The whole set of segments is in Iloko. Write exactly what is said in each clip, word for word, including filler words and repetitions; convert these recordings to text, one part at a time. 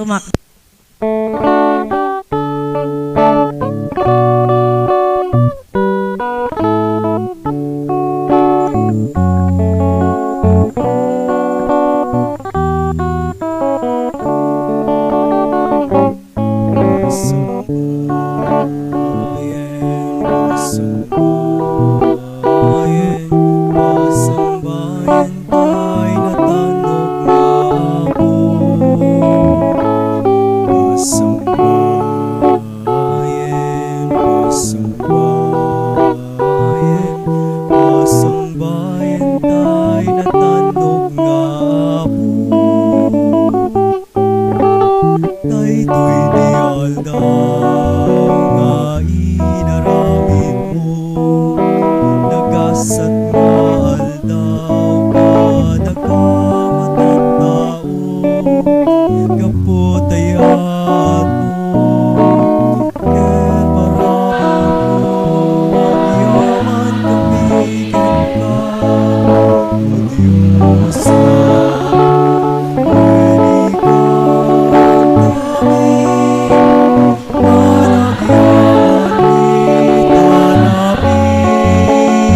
Tumak- Pasambayan, pasambayan, tay natanok nga Apo. Pasambayan, pasambayan, pasambayan, tay natanok nga Apo. Daytoy ti aldaw nga inaramidmo, nagasat nga aldaw kadagiti a tattao, gapu ta yaatmo ket parabur, agyaman kami kenka, O Dios a, wen ikaw kami, panagyaman mi ta napili.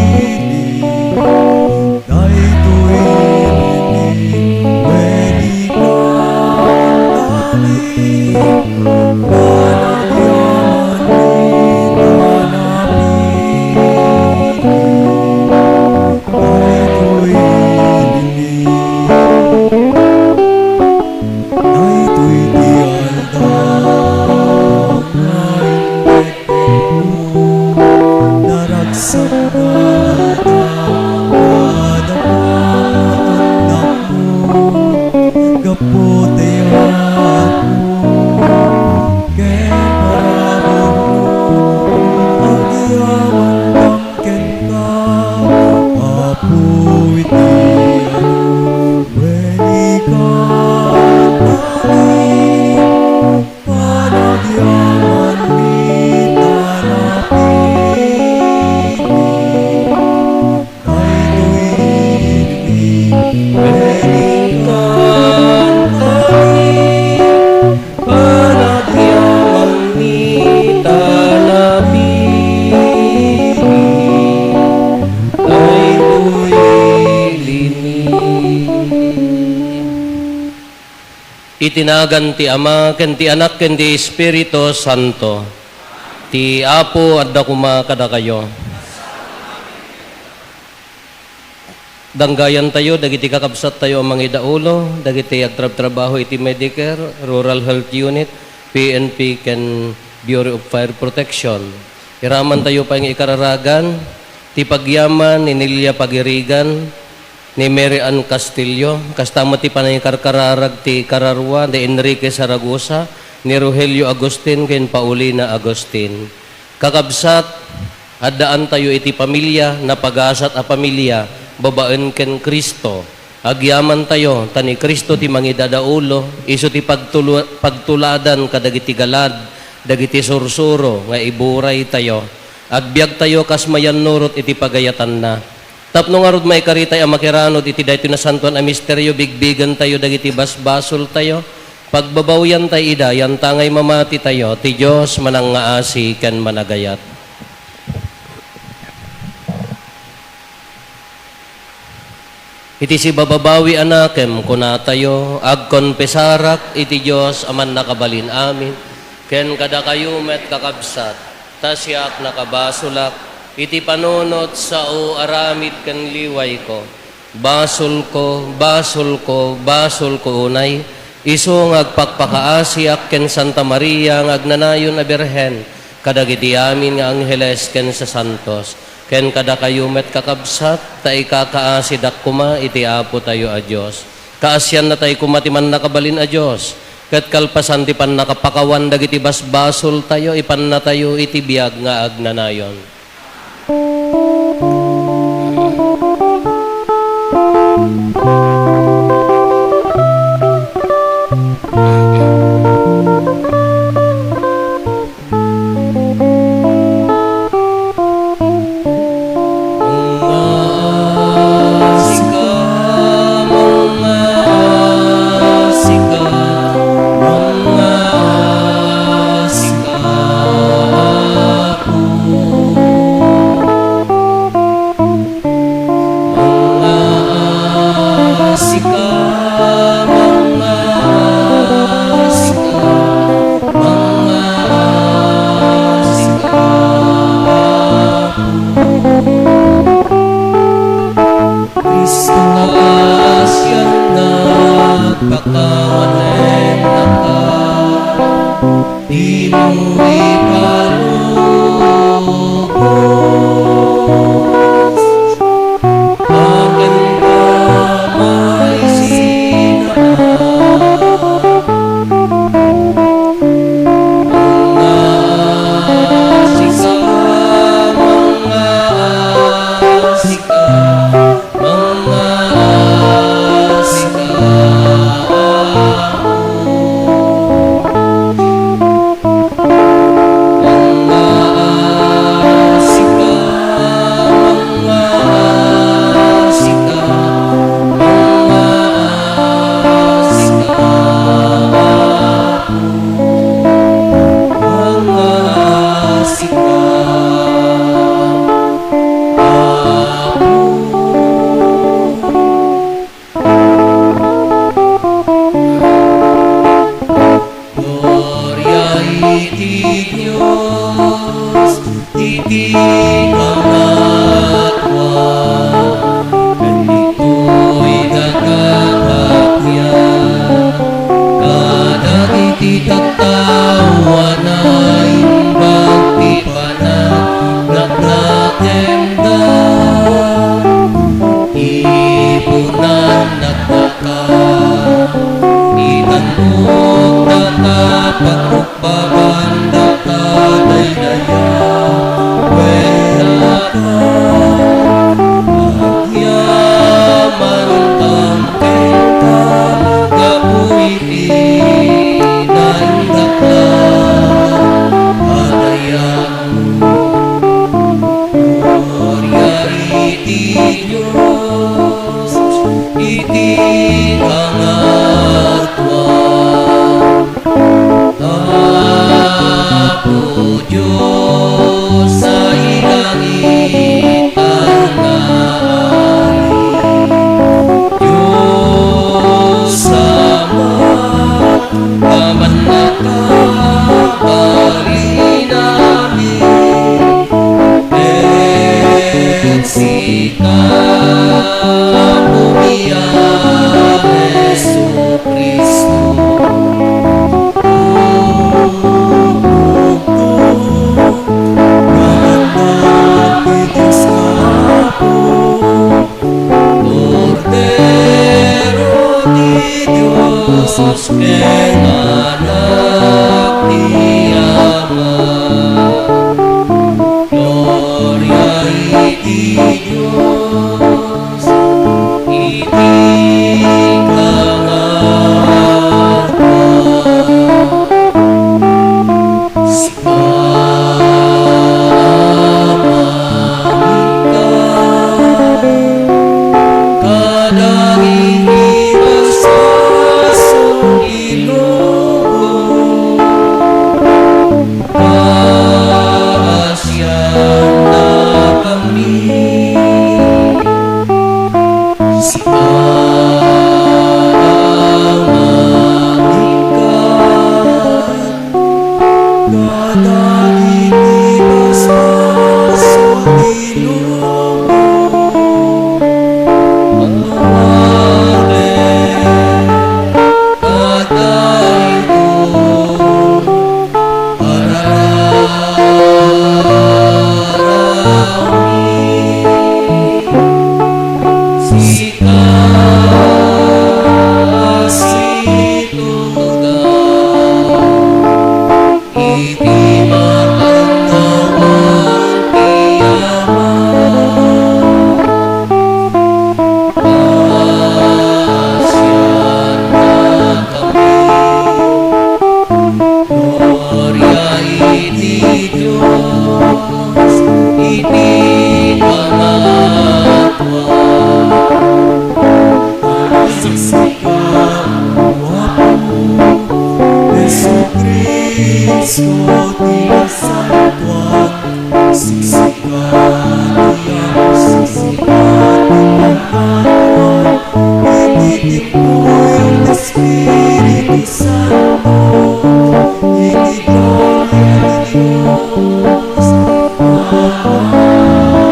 Daytoy iti wen ikaw kami, panagyaman mi ta napili. Daytoy iti, daytoy ti aldaw nga intekmo, naragsak nga aldaw, kadagiti annakmo, gapu ta yaatmo, ken paraburmo, agyaman kenka, Apo, iti wen ikaw kami, panagyaman mi ta napili. Daytoy iti wen ikaw kami, panagyaman mi ta napili. Daytoy iti nagan ti Ama, ken ti Anak, ken ti Espiritu Santo. Ti Apo adda koma kadakayo. Danggayantayo dagiti kakabsattayo a mangidaulo, dagiti agtrabtrabaho iti Medicare, Rural Health Unit, P N P, ken Bureau of Fire Protection. Iramantayo pay nga ikararagan ti pagyaman ni Nelia Pagirigan, ni Mary Ann Castillo, kasta met ti panangikarkararag ti kararua ni Enrique Zaragoza, ni Rogelio Agustin, ken Paulina Agustin. Kakabsat, addaantayo iti pamilia, napagasat a pamilia, babaen ken Cristo. Agyamantayo, ta ni Cristo ti mangidadaulo, isu ti pagtulo-, pagtuladan kadagiti galad, dagiti sursuro nga iburaytayo. Agbiagtayo kas mayannurot iti pagayatanna. Tapno ngarud maikaritay a makiranud iti daytoy nasantoan a misterio, bigbigentayo dagiti basbasoltayo, pagbabawiantay ida, yantangay mamatitayo, ti Dios manangngaasi ken managayat. Iti sibababawi a nakem, kunatayo, agkonfesarak iti Dios a Mannakabalin-amin, ken kadakayo met, kakabsat, ta siak nakabasolak iti panunot, sao, aramid ken liwayko. Basolko, basolko, basolko unay, isu nga agpakpakaasiak ken Santa Maria nga agnanayon a Birhen, kadagiti amin nga angheles ken sasantos, ken kadakayo met, kakabsat, ta ikakaasidak koma iti Apotayo a Dios. Kaasiannatay koma ti Mannakabalin a Dios, ket kalpasan ti pannakapakawan dagiti basbasoltayo, ipannatayo iti biag nga agnanayon. Mangngaasika, mangngaasika, Daka pagrukbagan, daka daydayawen, daka agyaman, kenka gapu iti naindaklan a dayag. Gloria iti Dios iti pangatua. Apo Dios a iti langit nga ari, Dios Ama, a mannakabalinami, ket sika, Apomi a Jesu-Cristo, tubtubko nga anak ti Dios nga Apo. Kordero ti Dios ken Anak ti Ama. Gloria iti Dios iti pangatua. Sika, Ama, kadagiti basbasol ti lubong, paasiannakami. Sika, Ama, ika kadagiti basbasol ti lubong. Amen. Kadagiti arararawmi. Sika a situtugaw iti makannawan ti Ama. Paasiannakami. Gloria iti Dios iti pangatua. Sika, O Apo, Jesu-Cristo ti nasantoan. Sika ti Apo, sika ti nasantoan. Iti tiempo ti Espiritu Santo, iti gloria ti Dios. Amen.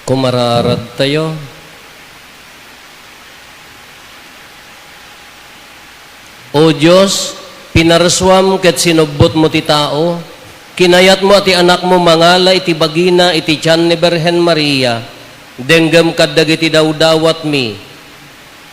Kumararadtayo. O Dios, pinarsuam ket sinubbotmo ti tao, kinayatmo a ti Anakmo mangala iti bagina iti tian ni Birhen Maria, denggem kadagiti dawdawatmi,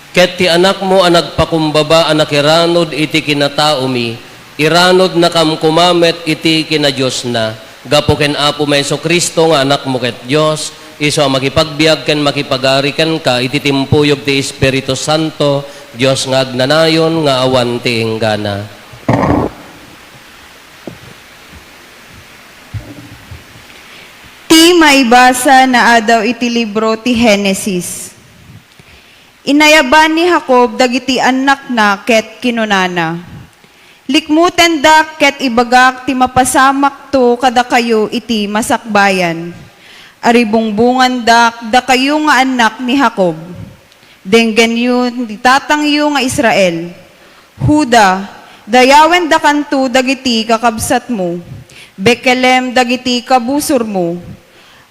ket ti Anakmo a nagpakumbaba a nakiranod iti kinataomi, iranodnakam koma met iti kinadiosna. Gapu ken Apomi a Jesu-Cristo nga Anakmo ket Dios, isu a makipagbiag ken makipagari kenka iti timpuyog ti Espiritu Santo, Dios nga agnanayon nga awan ti inggana. Ti maibasa naadaw iti libro ti Genesis. Inayaban ni Jacob dagiti annakna ket kinunana, "Likmutendak ket ibagak ti mapasamakto kadakayo iti masakbayan. Aribungbongandak dakayo nga annak ni Jacob. Denggenyo ti tatangyo nga Israel. Juda, dayawendakanto dagiti kakabsatmo. Betlehem, dagiti kabusormo.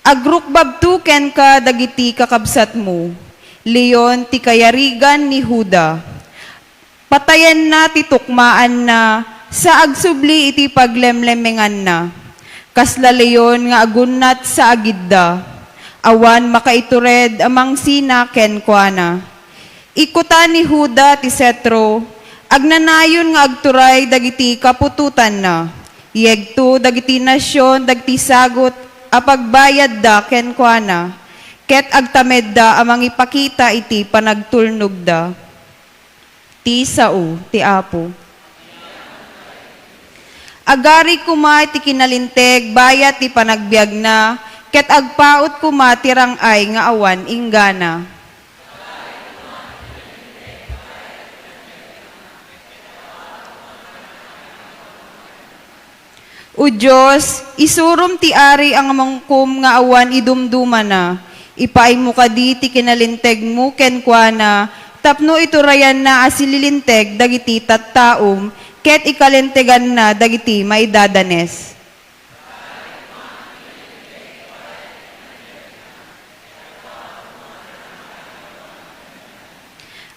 Agrukbabto kenka dagiti kakabsatmo. Leon ti kayarigan ni Juda. Patayenna ti tukmaanna sa agsubli iti paglemlemmenganna. Kasla leon nga agunnat sa agidda. Awan makaitured a mangsina kenkuana. Ikkutan ni Juda ti setro, agnanayon nga agturay dagiti kaputotanna. Yegto dagiti nasion dagiti sagut a pagbayadda kenkuana, ket agtamedda a mangipakita iti panagtulnogda. Ti sao ti Apo. Agari koma ti kinalinteg bayat ti panagbiagna, ket agpaut koma ti rang-ay nga awan inggana. O Dios, isurom ti ari a mangkom nga awan idumdumana. Ipaaymo kadi ti kinalintegmo kenkuana tapno iturayanna a sililinteg dagiti tattaom ket ikalinteganna dagiti maidadanes.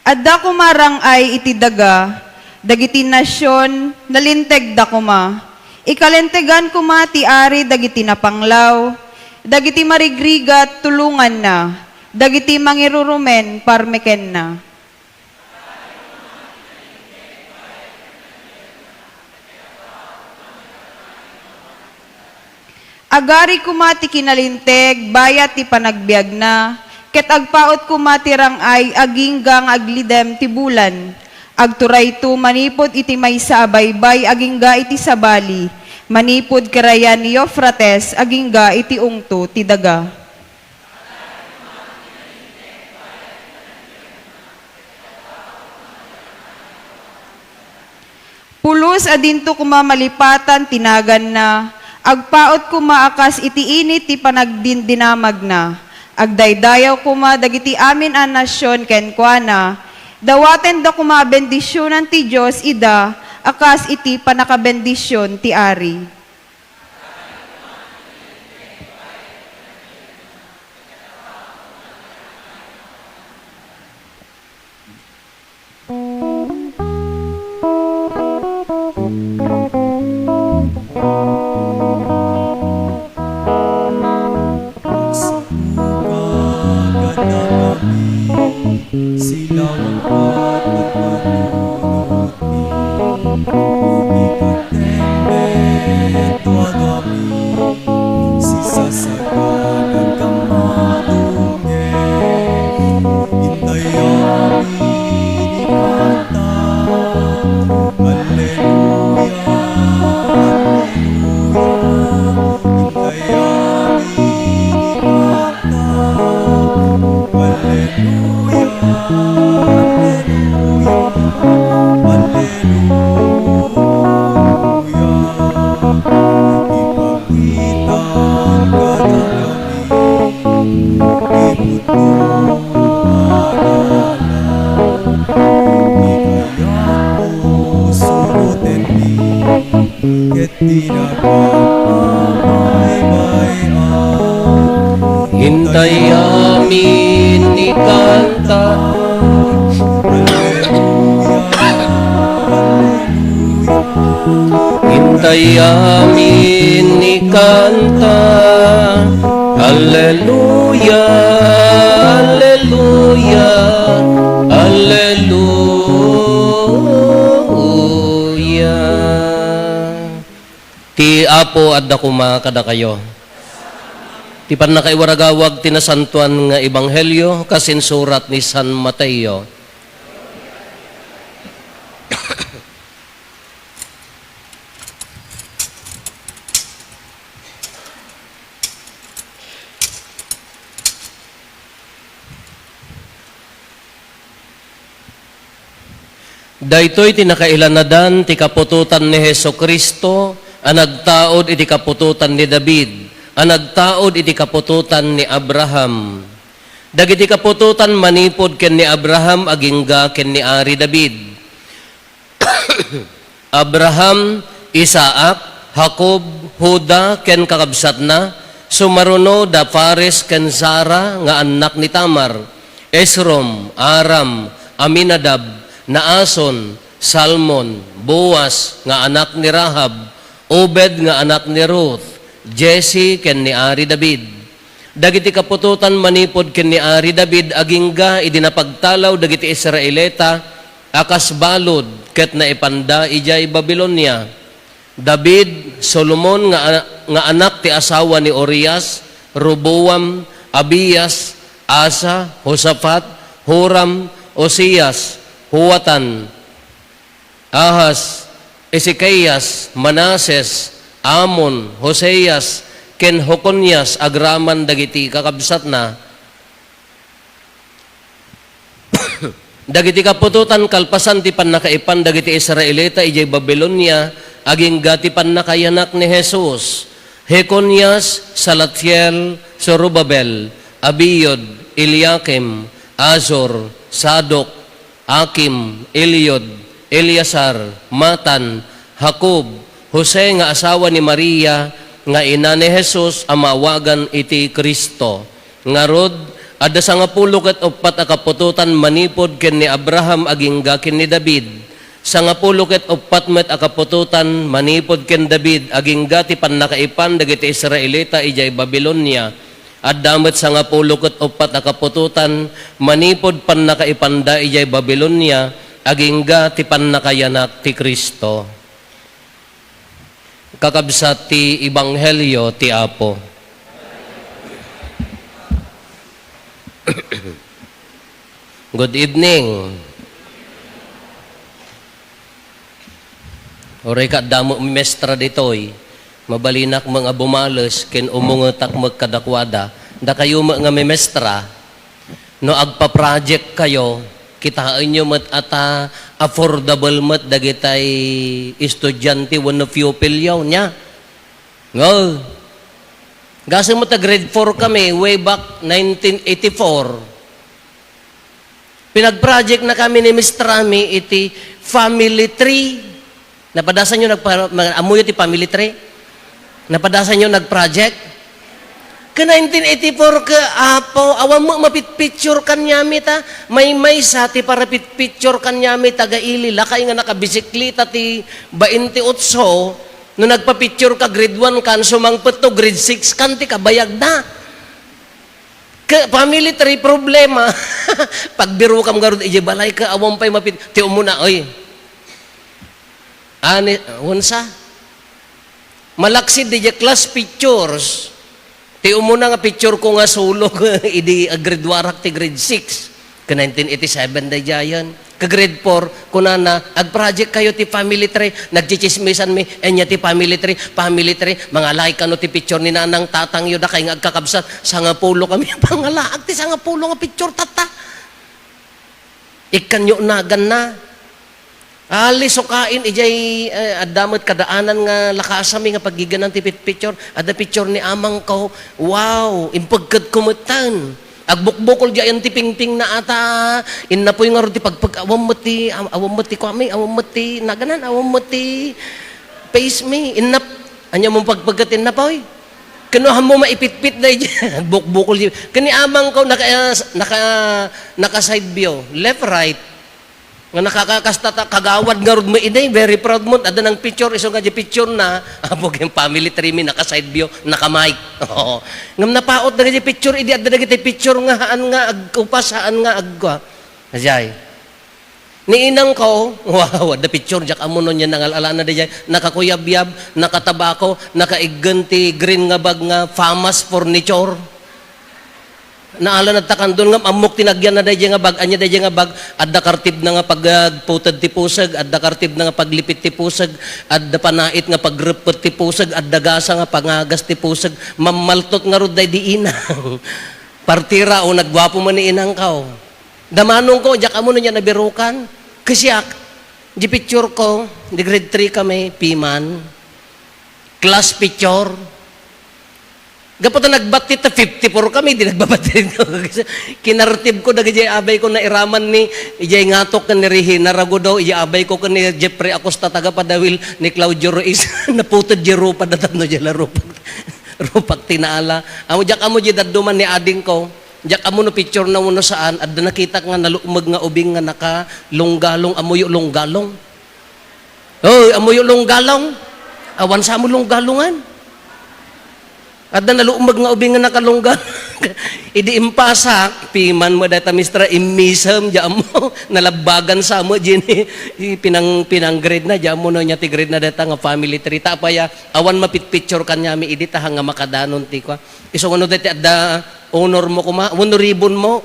Adda koma rang-ay iti daga, dagiti nasion, nalintegda koma. Ikalintegan koma ti ari dagiti napanglaw, dagiti marigrigat, tulonganna, dagiti mangirurumen, parmekenna. Agari koma ti kinalinteg bayat ti panagbiagna, ket agpaut koma ti rang-ay agingga nga aglidem ti bulan. Agturayto manipud iti maysa a baybay agingga iti sabali, manipud karayan ni Eufrates agingga iti ungto ti daga. Pulos a dinto koma malipatan ti naganna, agpaut koma a kas iti init ti panagdindinamagna. Agdaydayaw koma dagiti amin a nasion kenkuana. Dawatenda koma a bendisionan ti Dios ida a kas iti pannakabendision ti ari. Agsapuka kadakami, silawangko ket panunotmi. Ikatemmet, Apo, agami, sisasagana ken madungngeg. Intayami ni kanta. Alleluia, alleluia. Intayami ni kanta. Alleluia, alleluia. Alleluia. Ipakita kadakami. Ipudno a dalan, ikayatmo surotenmi, ket dinak pagpabaybay-an. Intay amin ni kanta. Alleluia, alleluia. Intay amin ni kanta. Alleluia, alleluia, alleluia. Ti Apo adda koma kadakayo. Ti pannakaiwaragawag ti nasantoan nga ebanghelio kas insurat ni San Mateo. Daytoy ti nakailanadan ti kaputotan ni Jesu-Cristo a nagtaud iti kaputotan ni David, a nagtaud iti kaputotan ni Abraham. Dagiti kaputotan manipud ken ni Abraham agingga ken ni Ari David. Abraham, Isaac, Jacob, Juda, ken kakabsatna, sumaruno da Fares ken Zara nga annak ni Tamar, Esrom, Aram, Aminadab, Naason, Salmon, Boaz nga anak ni Rahab, Obed nga anak ni Ruth, Jesse, ken ni Ari David. Dagiti kaputotan manipud ken ni Ari David agingga idi napagtalaw dagiti Israelita a kas balud ket naipanda idiay Babilonia. David, Solomon nga, nga anak ti asawa ni Urias, Roboam, Abias, Asa, Josafat, Joram, Uzias, Joatan, Ahaz, Ezekias, Manases, Amon, Hoseas, ken Jeconias agraman dagiti kakabsatna. Dagiti kaputotan kalpasan ti pannakaipan dagiti Israelita idiay Babilonia, agingga ti pannakayanak ni Jesus. Jeconias, Salatiel, Zorobabel, Abiud, Eliakim, Azor, Sadok, Akim, Eliud, Eleazar, Matan, Jacob, Jose nga asawa ni Maria, nga ina ni Jesus a maawagan iti Cristo. Ngarud, adda sangapulo ket uppat a kaputotan manipud ken ni Abraham agingga ken ni David. Sangapulo ket uppat met a kaputotan manipud ken David agingga ti pannakaipan dagiti Israelita idiay Babilonia. Adda met sangapulo ket uppat a kaputotan manipud pannakaipanda idiay Babilonia agingga ti pannakayanak ti Cristo. Kakabsat ti Ebanghelio ti Apo. Good evening. Uray ka adda met memestra ditoy, mabalinak met nga bumales ken umungetak met kadakuada. Dakayo met nga memestra, no agpa-project kayo, kitaenyo met a ta affordable met dagitay estudiante wenno pupilyo, nia? Nga, gasem met ta grade four kami way back nineteen eighty-four. Pinag-project na kami ni Mister Ami iti family tree. Napadasanyo nagpa-, ma-, ammoyo ti family tree? Napadasanyo nag-project? Ka nineteen eighty-four ka, Apo, awan mo mapit-picture kaniami ta. Maymaysa ti parapit-picture kaniami taga ili, lakay nga nakabisikleta ti bainte otso, no nagpa-picture ka grade one kan, sumangpet to grade six kan ti kabayagda. Ka family tree problema. Pagbirokam ngarud idiay balay ka, awan pay mapit-, ti umuna, oy. Ani, unsa? Malaksid didiay class pictures. Ti umuna nga picture ko nga sulok idi grade one ak ti grade six. Ka nineteen eighty-seven daydiayen. Ka grade four, kunana, "Ag-project kayo ti family tree." Nagchichismisan mi, "Ania ti family tree? Family tree, mangalay kano ti picture ni nanang tatangyo, dakay nga agkakabsat." Sangapulo kami pangalaag ti sangapulo nga picture tatta. Ikkanyo naganna. Ali, sukain, idiay, eh, adda met kadaanan nga lakasami nga paggiganan ti pit-, picture. Adda picture ni amangko. Wow, impegket ko metten. Agbukbukol diay ti pingpingna ata. Innapoy ngarud ti pagpeg-, awan met ti, aw-, awan met ti kuami, awan met ti naganan, awan met ti face mi. Innap-, ania mo pagpegget innapoy? Ken no ammo maipitpit daydi, bukbukol di. Ken ni amangko, naka, naka, naka side view, left, right. Nga nakakakasta ta, kagawad ngarud mo idi, very proud mo, adda nang picture, isu nga di picture na, apo ken family tree mi, naka side view, naka mic. Oo. Ngem napaot dagiti picture, idi adda dagiti picture nga haan nga agkupas, haan nga agkua. Ajay. Ni inangko, wow, adda picture, diak ammo no nia nangal-alana daydiay, nakakuyabyab, nakatabako, nakaiggen ti green nga bag nga Famas Furniture. Naala na ta kandon ngem ammok ti nagyanna daydiay nga bag, ania daydiay nga bag, adda kartibna nga pagputed ti puseg, adda kartibna nga paglipit ti puseg, adda panait nga pagreppet ti puseg, adda gasa nga pangagas ti puseg, mammaltot ngarud daydi inang. Partira, o, nagguapo man ni inangko. Damanongko, diak ammo no nia nabirukan. Kasiak, di picture ko, di grade three kami, piman. Class picture. Gapu ta nagbattit ta fifty-four kami, di nagbabattit. Kinartib ko dagiti abay ko nairaman ni, idiay ngatok ken ni Regina Ragudo, idiay abay ko ken ni Jeffrey Acosta, taga Padawil, ni Claudio Ruiz. Naputed di rupa, datapno di la rupa. Rupak ti naala. Amo, diak ammo di dadduman ni ading ko. Diak ammo no picture na wenno saan, adda nakitak nga nalukmeg nga ubing nga nakalunggalong, ammoyo lunggalong? Oy, ammoyo lunggalong? Awan sa mo lunggalongan. Adda nalukmeg nga ubing nga nakalunggalong. Idi impasak, piman met dayta, mistra, immisem, diay ammo, nalabbagan sa met, diay ni, pinang-, pinang-grade na, diay ammo no ania ti grade na dayta nga family tree. Ta apay a, awan mapitpicture kaniami idi ta nga makadanon ti kua. Isu nga no dayta adda honor mo koma, wenno ribbon mo.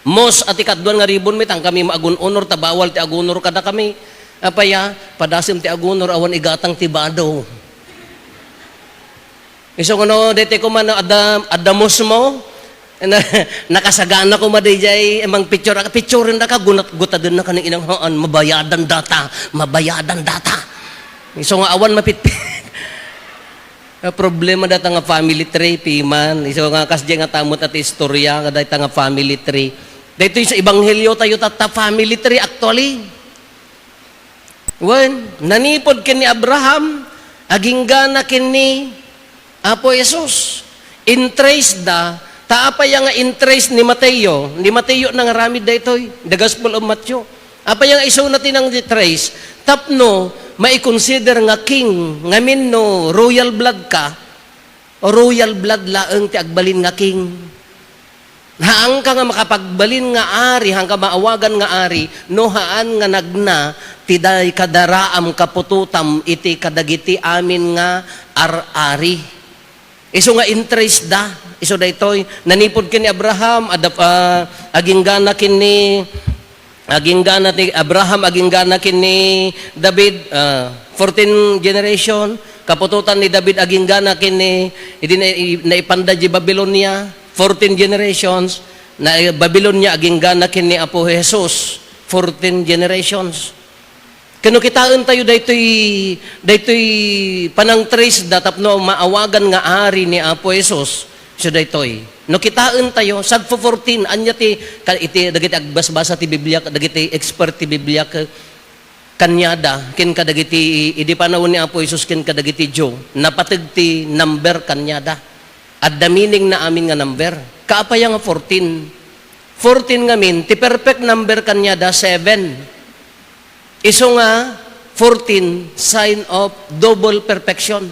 Mos, a ti kaduan nga ribbon mi, tan kami maagun-honor, ta bawal ti agunor kadakami. Apay a, padasem ti agunor, awan igatang ti bado. Isu nga no, daytoy koma no, adda, adda mos mo, na, nakasagana koma daydiay, mangpicture, picturen daka, gunat-, gutaden na kaning inang haan, mabayadan data, mabayadan data. Isu nga awan mapit-, Ah, problema dayta nga family tree, piman. Isu nga kasdiay nga tamot a ti istorya, nga dayta nga family tree. Daytoy sa ebanghelio tayo, tatta family tree, actually. Wen, nanipod ken ni Abraham, aginggana ken ni Apo Jesus. Intrace da, ta apay nga intrace ni Mateo, ni Mateo nangaramid daytoy, the Gospel of Matthew. Apay nga isuna ti nang-trace, tapno maikonsider nga king, ngamin no royal blood ka, royal blood laeng ti agbalin nga king. Haanka nga makapagbalin nga ari, haanka maawagan nga ari, no haan nga nagna ti day kadaraam kaputotam iti kadagiti amin nga ar-ari. Isu nga intrace da, isu daytoy, nanipod ken ni Abraham, adda, ah, aginggana ken ni, aginggana ti Abraham, aginggana ken ni David, ah, fourteen generation, kaputotan ni David aginggana ken ni, idi na-, naipanda di Babilonia, fourteen generations, na Babilonia aginggana ken ni Apo Jesus, fourteen generations. Ken no kitaentayo daytoy, daytoy panangtrace da tapno maawagan nga ari ni Apo Jesus, isu daytoy. No kitaentayo, sagfo fourteen, ania ti, ka-, iti, dagiti agbasbasa ti Biblia, dagiti expert ti Biblia, ka-, kaniada, ken kadagiti, idi panawen ni Apo Jesus, ken kadagiti Jew, napateg ti number kaniada. Adda meaning na amin nga number. Kaapay nga fourteen? Fourteen ngamin, ti perfect number kaniada, seven. Isu nga fourteen, sign of double perfection.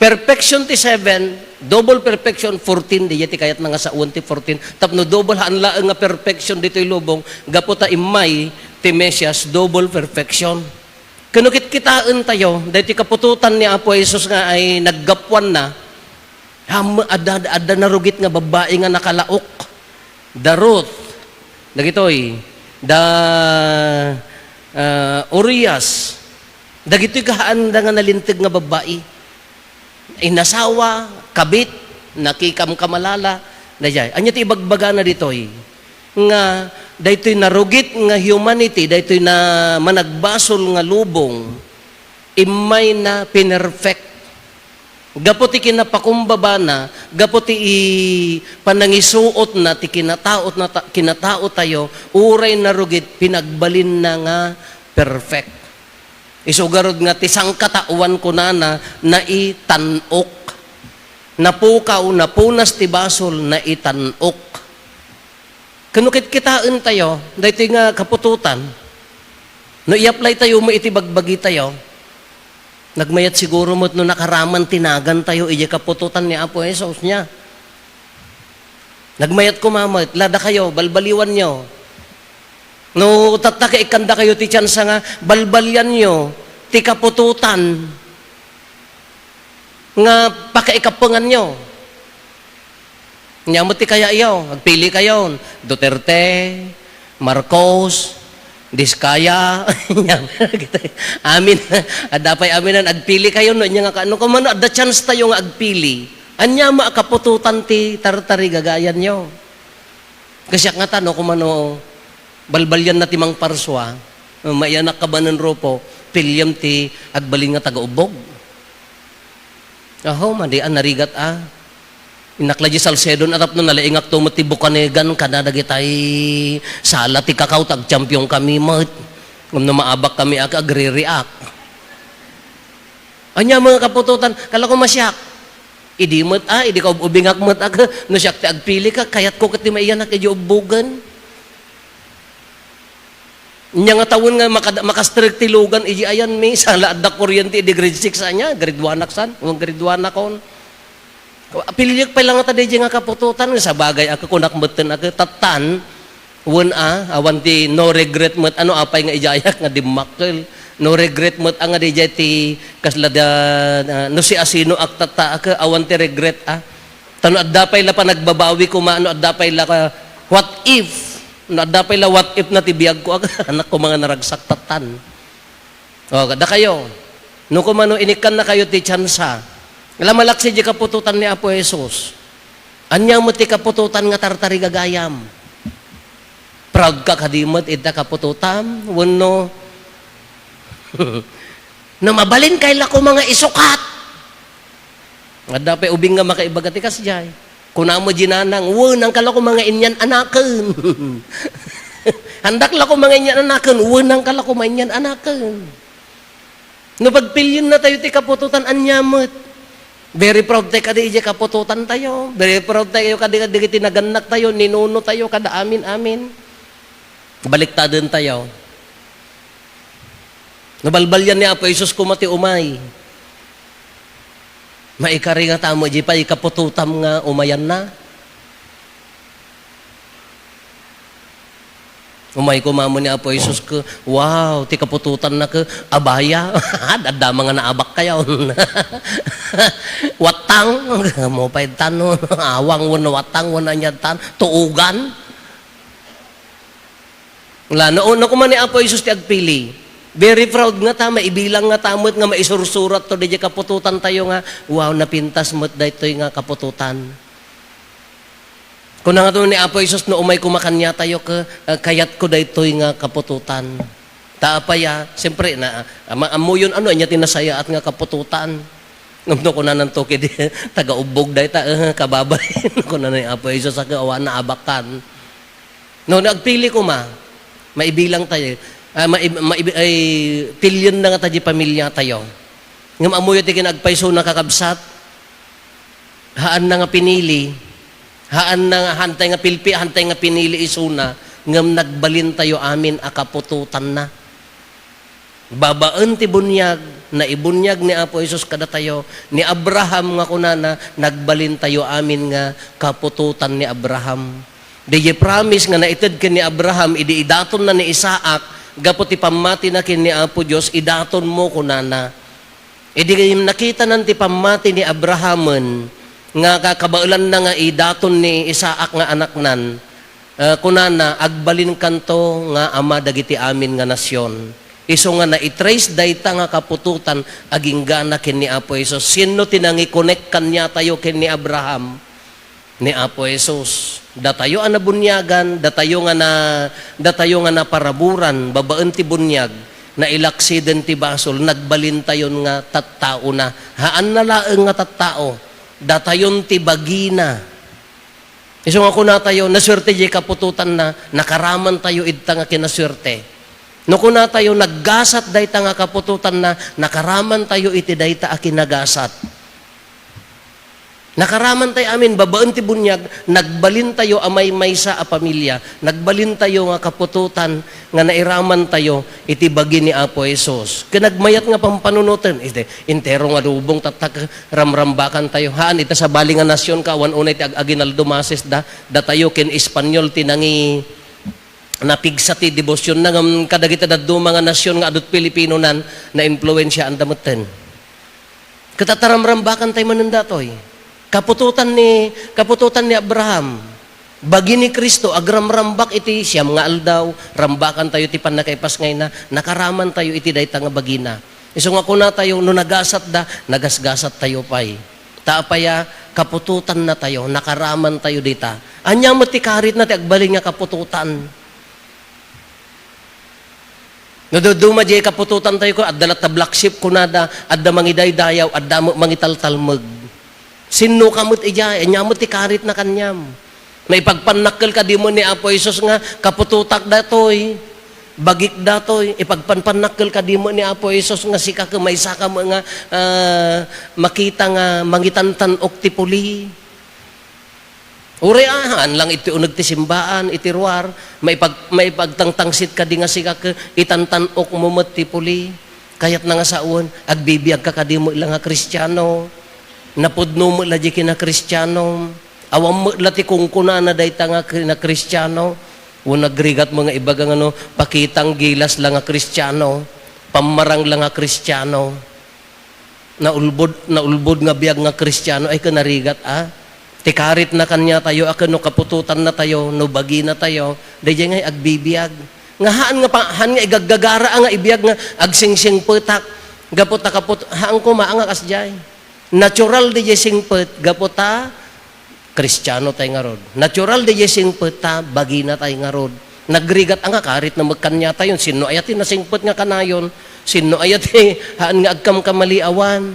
Perfection ti seven, double perfection, fourteen, diay ti kayatna nga saoen ti fourteen. Tapno double, haan laeng nga perfection ditoy lubong, gapu ta immay ti Mesias, double perfection. Ken no kitkitaentayo, daytoy kaputotan ni Apo Jesus nga ay naggapuanna, Ham-, adda, adda narugit nga babbai nga nakalaok. Da Ruth, dagitoy, da, ah, Urias, dagitoy kahaanda nga nalinteg nga babbai. Inasawa, kabit, nakikamkamalala, daydiay. Ania ti ibagbagana ditoy? Nga daytoy narugit nga humanity, daytoy na managbasol nga lubong, immayna pinerfect. Gapu ti kinapakumbabana, gapu ti i-, panangisuotna ti kinataotna ta-, kinataotayo, uray narugit, pinagbalinna nga perfect. Isu garud nga ti sangkataoan kunana, naitan-ok. Napukaw, napunas ti basol, naitan-ok. Ken no kitkitaentayo, daytoy nga kaputotan, no i-apply tayo met iti bagbagitayo, nagmayat siguro met no nakaraman ti nagantayo idiay kaputotan ni Apo Jesus nia. Nagmayat koma met, la dakayo, balbaliwanyo. No tatta, kaikkandakayo ti tsansa nga balbalianyo ti kaputotan nga pakaikapenganyo. Nia met ti kayayo, agpili kayo, Duterte, Marcos, Diskaya. Nia, amin, adda pay aminan, agpili kayo, no, ania nga ka-, no, kumano, adda chance tayo nga agpili. Ania met a kaputotan ti tartarigagayanyo? Kasiak ngata, no, kumano, balbalianna ti mangparsua, maiyanak ka manen, Rufo, piliem ti agbalin nga taga-ubbog. Aho, madi a, narigat a. Innak la di Salcedo a tapno nalaingak to met ti bukanegan kada dagitay sala ti kakao, tag-champion kami met. Ngem no maabak kami a, agre-react. Ania met a kaputotan, kala ko masiak. Idi met a, idi kaub-ubingak met a, no siak ti agpili ka, kayatko ket ti maiyanak idiay ubbogen. Nia nga tawen nga maka-, makastrek ti lugan idiay ayanmi, sala adda kuryente idi grade six ania, grade one ak san, wen grade one akon. Piliek pay la ngata daydiay nga kaputotan, sabagay a kunak metten a tattan, wen a, awan ti no regret met, ano apay nga idiayak nga dimmakkel. No regret met a nga daydiay ti kasla da, ah, no siasinoak tatta, a, awan ti regret a. Ta no adda pay la panagbabawi koma, no adda pay la ka, what if? No adda pay la what if na ti biagko, a, anak ko, mga naragsak tattan. O, dakayo, no kumano, inikkannakayo ti tsansa. La malaksid diay kaputotan ni Apo Jesus. Ania met ti kaputotan nga tartarigagayam? Proud ka kadi met ita kaputotam? Wenno, no mabalin kay la koma nga isukat? Adda pay ubing nga makaibaga ti kasdiay. Kuna met diay nanang, "Wenangka la koma nga inyan-anaken." "Handak la koma nga inyan-anaken." "Wenangka la koma inyan-anaken." No pagpilienna tayo ti kaputotan, ania met? Very proud tayo kadi idiay kaputotan tayo. Very proud tayo kadi, kadi iti nagannak tayo, ni nuno tayo, kada amin-amin. Baliktaden tayo. No balbalian ni Apo Jesus koma ti umay, maikari ngata met diay pay kaputotam nga umayanna? Umay koma met ni Apo Jesus ket, wow, ti kaputotanna ket abaya. Adda nga naabakkayo. Wattang, mo pay tan, no? Awang wenno wattang wenno ania tan, tuogan. La, no, no koma ni Apo Jesus ti agpili. Very proud ngata, maibilang ngata met nga maisursurat to diay kaputotan tayo nga, wow, napintas met daytoy nga kaputotan. Kuna ngato ni Apo Jesus, no umay koma kaniatayo, ke, ah, kayatko daytoy nga kaputotan. Ta apay a, siyempre, na, ama-, ammoyon, ano, ania ti nasayaat nga kaputotan? Ngem no kunananto kadi, taga-ubbog dayta, eh, kababay. Kuna ni Apo Jesus, "Aka, awan naabakan." No, no agpili koma, maibilang tayo, ah, maib-, maib-, ay, pilienna ngata diay pamilya tayo. Ngem ammoyo ti kinaagpaysona, kakabsat? Haanna nga pinili. Haanna nga, haantay nga pilpi-, haantay nga pinili isuna, ngem nagbalin tayo amin a kaputotanna. Babaen ti buniag, naibuniag ni Apo Jesus kadatayo, ni Abraham nga kunana, nagbalin tayo amin nga kaputotan ni Abraham. Diay promise nga naited ken ni Abraham, idi idatonna ni Isaac, gapu ti pammatina ken ni Apo Dios, "Idatonmo," kunana. Idi nakitanan ti pammati ni Abrahamen nga ka-, kabaelanna nga idaton ni Isaac nga anaknan, eh, kunana, "Agbalinkanto nga ama dagiti amin nga nasion." Isu nga naitrace dayta nga kaputotan agingga na ken ni Apo Jesus. Sinno ti nangi-connect kaniatayo ken ni Abraham? Ni Apo Jesus. Datayo a nabuniagan, datayo nga na-, datayo nga naparaburan babaen ti buniag, nailaksiden ti basol, nagbalintayon nga tattaona. Haanna laeng nga tattao, datayon ti bagina. Isu nga kunatayo, nasuerte diay kaputotanna, nakaramantayo idta nga kinasuerte. No kunatayo, naggasat dayta nga kaputotanna, nakaramantayo iti dayta a kinagasat. Nakaraman tayo amin, babaen ti buniag, nagbalin tayo a maymaysa a pamilya, nagbalin tayo nga kaputotan nga nairaman tayo iti bagi ni Apo Jesus. Ken nagmayat nga pampanunoten, iti, entero nga lubong, tatta, ramrambakan tayo. Haan, ita sabali nga nasion, awan unay ti ag-, aginaldo, mases da, datayo ken Espanyol ti nangi-, napigsa ti debosionna, ngem kadagiti dadduma nga nasion nga adut Filipinonan, naimpluensiaan da metten. Ket ata ramrambakan tayo manen datoy. Kaputotan ni, kaputotan ni Abraham. Bagi ni Cristo, agramrambak iti siam nga aldaw, rambakan tayo ti pannakaipasngayna, nakaraman tayo iti dayta nga bagina. Isu nga kuna tayo, no nagasat da, nagasgasat tayo pay. Ta apay a, kaputotan na tayo, nakaraman tayo dita. Ania met ti karitna ti agbalin nga kaputotan? No dadduma diay kaputotan tayo, adda latta black sheep, kunada, adda mangidaydayaw, adda met mangitaltalmeg. Sinnoka met idiay, ania met ti karitna kaniam? Maipagpannakkel kadi met ni Apo Jesus nga, "Kaputotak datoy, bagik datoy." Ipagpanpannakkel kadi met ni Apo Jesus nga, "Sika ket maysaka met nga, ah, makita nga mangitantan-ok ti puli." Uray, ah, haan lang iti uneg ti simbaan, iti ruar, maipag-, maipagtangtangsit kadi nga sika ket itantan-okmo met ti puli. Kayatna nga sawen, agbibiagka kadi met la nga Kristiano. Napudno met la di kinakristiano. Awan met la ti kunkunana dayta nga kinakristiano. Wen nagrigat mo nga ibaga nga no, pakitang gilas la nga kristiano, pammarang la nga kristiano. Naulbod, naulbod nga biag nga kristiano, ay, ken narigat, a? Ti karitna kaniatayo, a ken no kaputotannatayo, no baginatayo, daydiay nga agbibiag. Nga haan nga pa, haan nga igaggagara nga ibiag nga agsingsingpetak. Gapu ta kaput-, haan koma nga kasdiay. Natural daydiay singpet, gapu ta Kristiano tay ngarud. Natural daydiay singpet ta bagina tay ngarud. Nagrigat a nga karit na met kaniatayon. Sinno aya ti nasingpet nga kanayon? Sinno aya ti haan nga agkamkamaliawan?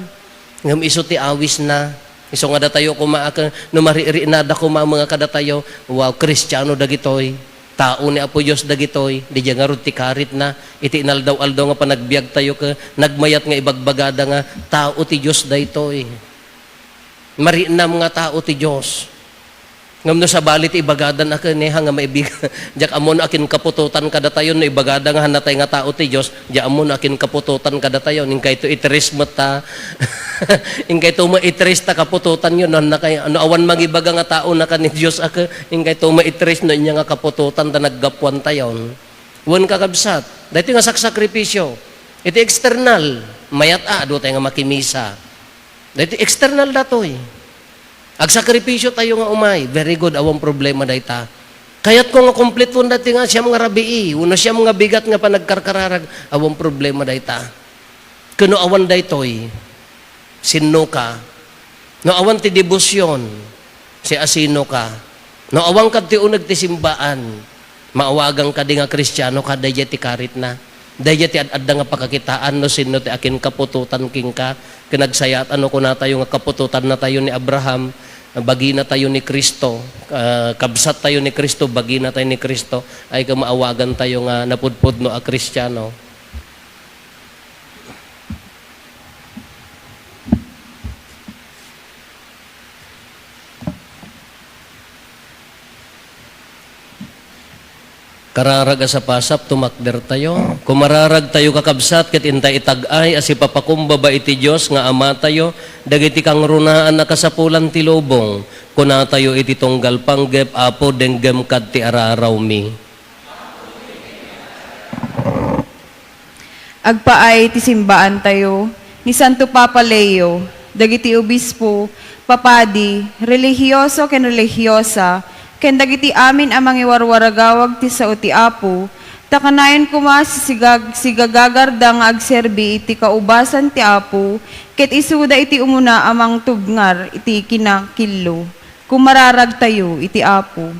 Ngem isu ti awisna. Isu nga datayo koma a ken, no maririinada koma a mga kadatayo, wow, Kristiano dagitoy. Tao ni Apo Dios dagitoy. Daydiay ngarud ti karitna. Iti inaldaw-aldaw nga panagbiagtayo ket nagmayat nga ibagbagada nga tao ti Dios daytoy. Marinnam nga tao ti Dios. Ngem no sabali ti ibagadan a ken, eh, ha, nga maibigan, diak ammo no akinkaputotan kadatayo no ibagada nga hanatay nga tao ti Dios, diak ammo no akinkaputotan kadatayo, inkayto iteres met ta. Inkayto maiteres ta kaputotanyo, no, hannakay-, no awan mangibaga nga tao na ken ni Dios a ken, inkayto maiteres no ania nga kaputotan ta naggapuantayon. Wen, kakabsat, daytoy nga saksakripisyo, iti external, mayat a, adu tayo nga makimisa. Daytoy external datoy. Agsakripisyo tayo nga umay. Very good, awan problema dayta. Kayatko nga kumpletoen daytoy nga siam nga rabii, wenno siam nga bigat nga panagkarkararag, awan problema dayta. Ken no awan daytoy, sinno ka? No awan ti debosion, siasino ka? No awan kad ti uneg ti simbaan, maawagan kadi nga Kristiano ka, daydiay ti karitna. Daydiay ti ad-adda nga pakakitaan no sinno ti akinkaputotan kenka. Ken nagsayat a no kunatayo nga kaputotannatayo ni Abraham, baginatayo ni Cristo, ah, kabsattayo ni Cristo, baginatayo ni Cristo, ay, maawagantayo nga napudpudno a Kristiano. Kararag a sapasap, tumakdertayo. Kumararagtayo, kakabsat, ket intay itag-ay a sipapakumbaba iti Dios nga Amatayo dagiti kangrunaan a kasapulan ti lubong. Kunatayo iti tunggal panggep, Apo, denggem kad ti ararawmi. Agpaay ti simbaantayo ni Santo Papa Leo, dagiti obispo, papadi, relihioso ken relihiosa, ken dagiti amin a mangiwarwaragawag ti sao ti Apo, ta kanayon koma sisigag-, sigagagarda nga agserbi iti kaubasan ti Apo, ket isuda iti umuna a mangtubngar iti kinakillo. Kumararagtayo iti Apo.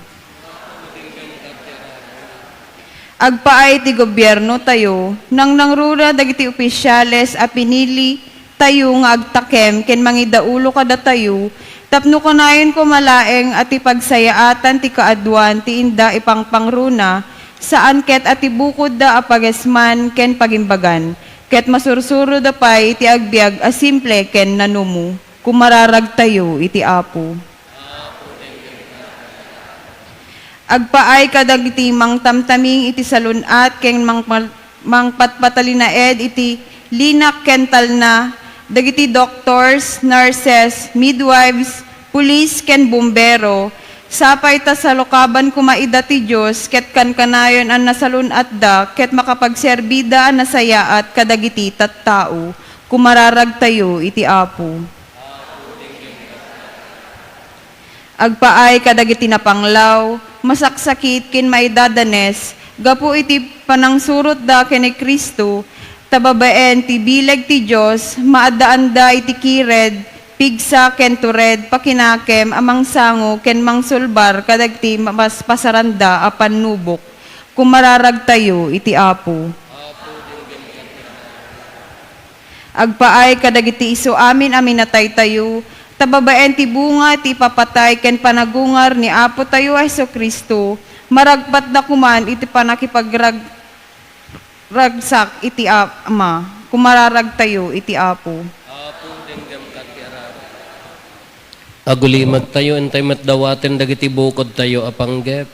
Agpaay ti gobiernotayo, nangnangruna dagiti ofisiales a pinilitayo nga agtakem ken mangidaulo kadatayo, tapno kanayon koma laeng a ti pagsayaatan ti kaaduan ti inda ipangpangruna, saan ket a ti bukodda a pagesman ken pagimbagan, ket masursuroda pay iti agbiag a simple ken nanumo. Kumararagtayo iti Apo. Agpaay kadagiti mangtamtaming iti salun-at ken mangpal-, mangpatpatalinaed iti linak ken talna, dagiti doctors, nurses, midwives, pulis, ken bumbero, sapay ta salukaban koma ida ti Dios ket kankanayon a nasalun-atda ket makapagserbida a nasayaat kadagiti tattao. Kumararagtayo iti Apo. Agpaay kadagiti napanglaw, masaksakit ken maidadanes gapu iti panangsurotda ken ni Cristo, ta babaen ti bileg ti Dios, maaddaanda iti kired, pigsa ken tured, pakinakem a mangsango ken mangsulbar kadagiti mapaspasaranda a pannubok. Kumararagtayo iti Apo. Agpaay kadagiti isu amin a minataytayo, ta babaen ti bunga ti ipapatay ken panagungar ni Apotayo a Jesu-Cristo, maragpatda koman iti panakipagrag-, ragsak iti Ama. Kumararagtayo iti Apo. Apo, denggem kad ti ararawmi. Agulimagtayo, intay met dawaten dagiti bukodtayo a panggep.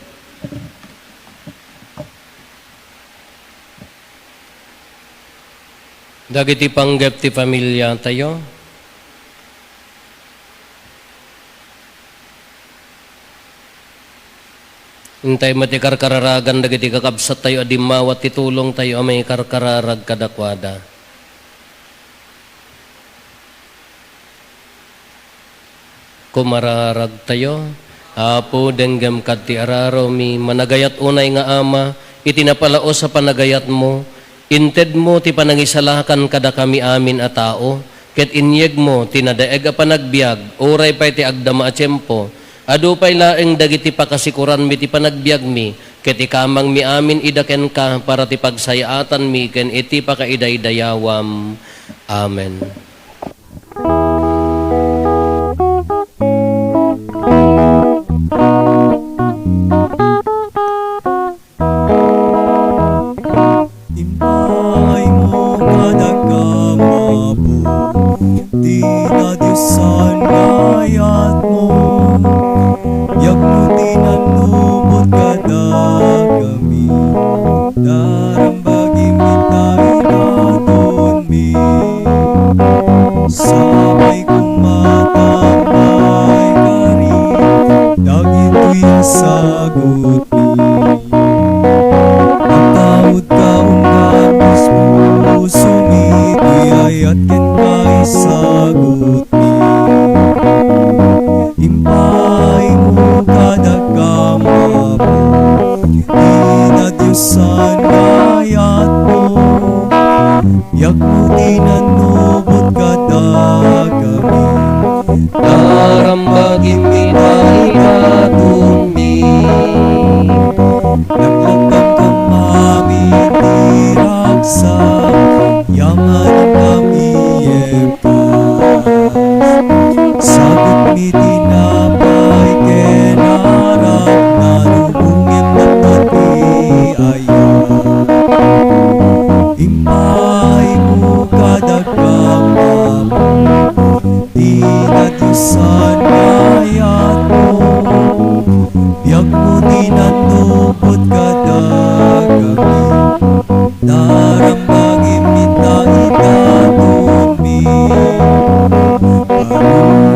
Dagiti panggep ti familiatayo. Intay met ti karkararagan dagiti kakabsattayo a dimmawat ti tulongtayo a maikarkararag kadakuada. Kumararagtayo. Apo, denggem kad ti ararawmi, managayat unay nga Ama, iti napalaos a panagayatmo, intedmo ti panangisalakan kadakami amin a tao, ket inyegmo ti nadaeg a panagbiag, uray pay ti agdama a tiempo, adu pay laeng dagiti pakasikuranmi ti panagbiagmi, ket ikamangmi amin ida kenka para ti pagsayaatanmi ken iti pakaidaydayawam. Amen. Impaaymo kadakami, Apo, ti nadiosan nga ayatmo. Biagmo ti nanubot kadakami, darambagim ita idatonmi. Sapay koma ta maikari dagitoy a sagutmi. Agtaudka unay, puspusomi ti ayat ken paisagutmi. Impaaymo kadakami, Apo, ti nadiosan nga ayatmo. Biagmo ti nanubot kadakami, darambagim ita idatonmi. Naglakkam kami ti ragsak, yaman kami Sagutmi ti napay ken arak, narubongem met ti ayat. Impaaymo kadakami, Apo, ti nadiosan nga ayatmo. Biagmo ti nanubot kadakami. Darambagim ita idatonmi.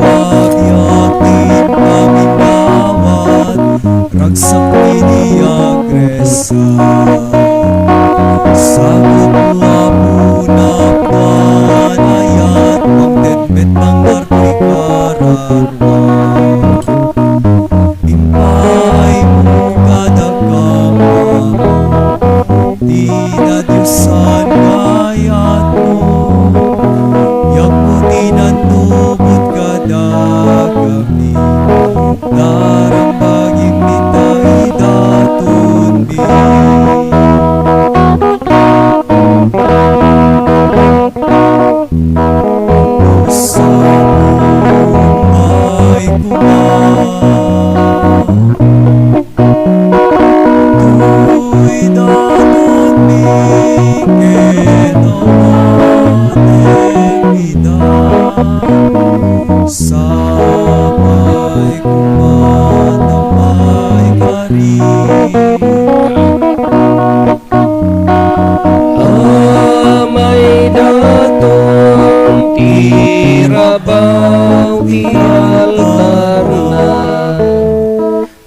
Paruabiak ti paminawat, ragsakmi ti agresar. Sagutmo, Apo, napay ayat, mangted met nangarkoy karatmo. Impaaymo kadakami, Apo, ti nadiosan nga ayatmo. Biagmo ti nanubot kadakami, darambagim ita idatonmi. Sapay koma. Daydayawenmi ket awanem ida. Sapay koma ta maikari. A maidaton ti rabaw ti altarna.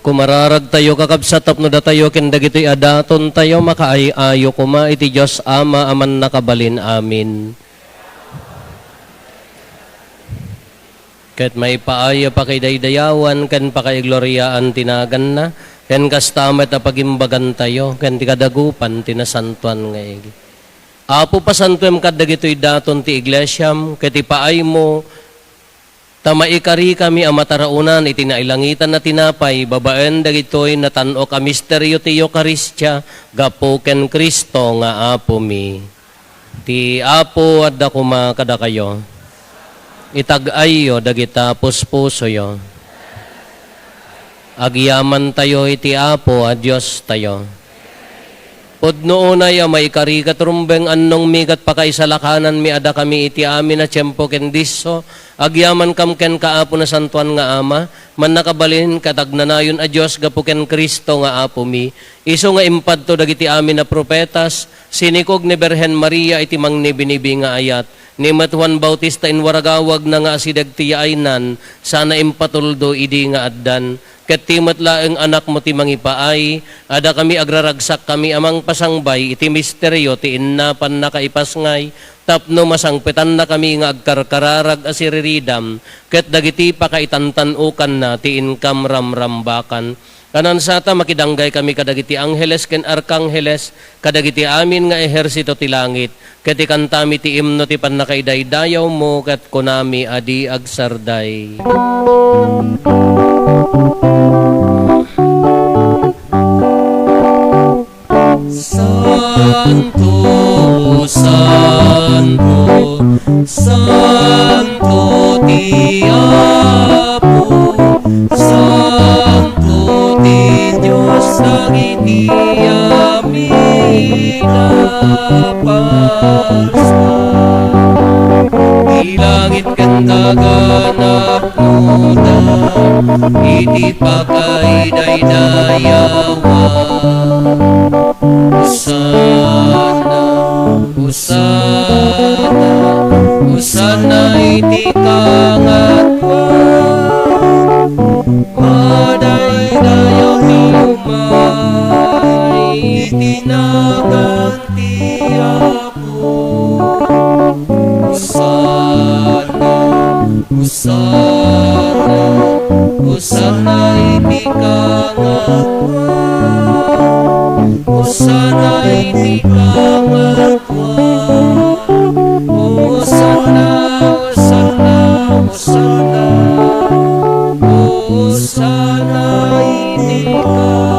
Kumararagtayo, kakabsat, tapno datayo ken dagitoy a datontayo makaay-ayo koma iti Dios Ama a Mannakabalin-amin. Ket maipaay a pakidaydayawan ken pakaigloriaan ti naganna, ken kasta met a pagimbagantayo ken ti kadagupan ti nasantoan nga igi. Apo, pasantoem kad dagitoy daton ti iglesiam, ket ipaaymo ta maikarikami a mataraonan iti nailangitan a tinapay babaen dagitoy natan-ok a misterio ti Eukaristia gapu ken Cristo nga Apomi. Ti Apo adda koma kadakayo. Itag-ayyo dagita puspusoyo. Agyamantayo iti Apo a Diostayo. Pudno unay a maikari ket rumbeng annongmi ket pakaisalakananmi a dakami iti amin a tiempo ken disso, agyamankam kenka, Apo, Nasantoan nga Ama, Mannakabalin ket Agnanayon a Dios gapu ken Cristo nga Apomi, isu nga impadto dagiti amin a profetas, sinikog ni Birhen Maria iti mangnibinibi nga ayat, ni met Juan Bautista inwaragawagna nga asideg ti yaaynan, sana impatuldo idi nga addan. Ket ti met laeng Anakmo ti mangipaay, a dakami agraragsakkami a mangpasangbay iti misterio ti innapannaka ipasngay, tapno masangpetannakami nga agkarkararag a siriridam ket dagiti pakaitantan-okanna ti inkam ramrambakan. Kanansata, makidanggay kami kadagiti angheles ken arkangheles, kadagiti amin nga ehersito ti langit, ket ikantami ti imno ti pannakaidaydayawmo, ket kunami a di agsarday. Santo, santo, santo ti Apo, santo ti Dios dagiti amin a parsua. Ti langit ken daga napnoda iti pakaidaydayawan. Hosanna, Hosanna, Hosanna iti kangatoan. Madaydayaw ti umay iti nagan ti Apo. Hosanna, Hosanna, Hosanna iti kangatoan. Hosanna iti kangatoan. Hosanna, Hosanna, Hosanna. Hosanna iti kangatoan.